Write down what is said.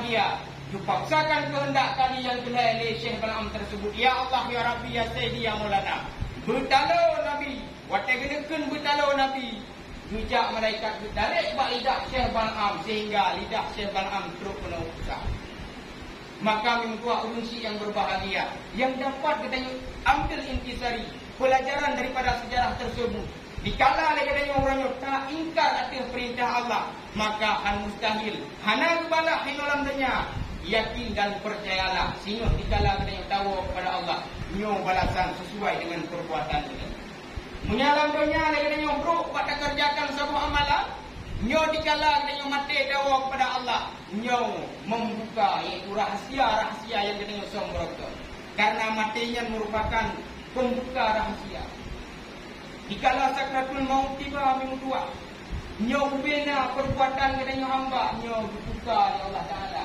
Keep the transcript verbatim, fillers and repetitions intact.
Ia geupaksakan keuheundak kali nyang keu lhèe lé Syekh Bal'am tersebut, "Ya Allah, ya Rabbi, ya Sayyidi, ya Maulana, beutalo Nabi." Watèe geuneukheun beutalo Nabi, geujak malaikat geutarek bak lidah Syekh Bal'am, sehingga lidah Syekh Bal'am trok keunoe peusa. Maka meutuah ureueng syiek nyang berbahagia, yang dapat geutanyoe ambil intisari, pelajaran daripada sejarah tersebut. Dikala lé geutanyoe uroe nyoe taingkar ateueh peurintah Allah, maka hán mustahil, hana geubalah inoe lam donya. Yakin dan percayalah, singoh dikala geutanyoe tawoe kepada Allah, nyoe balasan sesuai dengan perbuatan geutanyoe. Meunyoe lam donya lé geutanyoe brok bak takeureujakan saboh amalan, nyoe dikala geutanyoe maté tawoe kepada Allah, nyoe membuka, yaitu rahsia-rahsia nyang geutanyoe som beurokot. Karena maté nyan merupakan pembuka rahsia. Dikala sakratul maut tiba, meutuah, nyoe ubena perbuatan geutanyoe hamba, nyoe geubuka lé Allah Taala.